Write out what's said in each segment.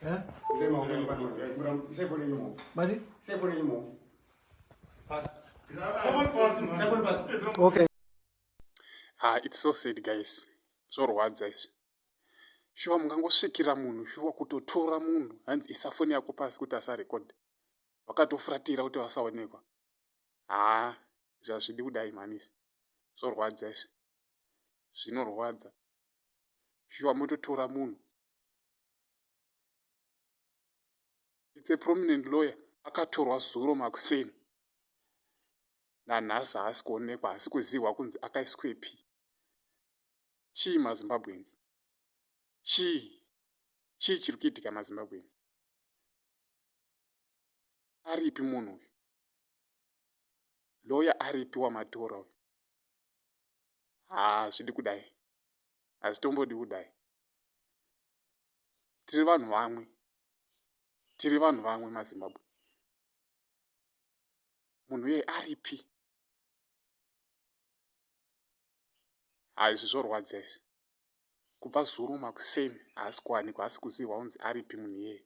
Eh? Okay. Ah, it's so sad guys. Zvorwadza izvi. Shuwa mungangosvikira munhu shuwa kutotora munhu hanzi isa foni yako pasi kuti asarekodha. Vakatofuratira kuti vasaonekwa. Haa, izvi hazvidi kudai mhani izvi. Zvorwadza izvi. Zvinorwadza. Shuwa mototora munhu. It's a prominent lawyer akatorwa zuro makuseni. Nanhasi haasi kuonekwa, haasi kuzihwa kunzi akaiswepi. Chii maZimbabweans? Chii? Chii chiri kuitika maZimbabweans? Aripi munhu uyu? Lawyer aripi wamatora uyu? Haa, hazvidi kudai. Hazvitombodi kudai. Tiri vanhu vamwe. Tiri vanhu vamwe maZimbabwe. Munhu iyeye aripi? Haa izvi zvorwadza izvi. Kubva zuro makuseni haasi kuwanikwa haasi kuzihwa kunzi aripi munhu iyeye.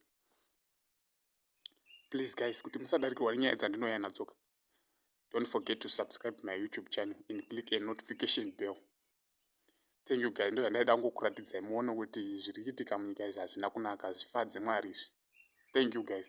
Please guys kuti musadarikirwa nenyaya dzandinouya nadzoka. Don't forget to subscribe to my YouTube channel and click a notification bell. Thank you guys, ndozvandaida kungokuratidzai muone kuti zviri kuitika munyika izvi hazvina kunaka, hazvifadzi Mwari izvi. Thank you guys.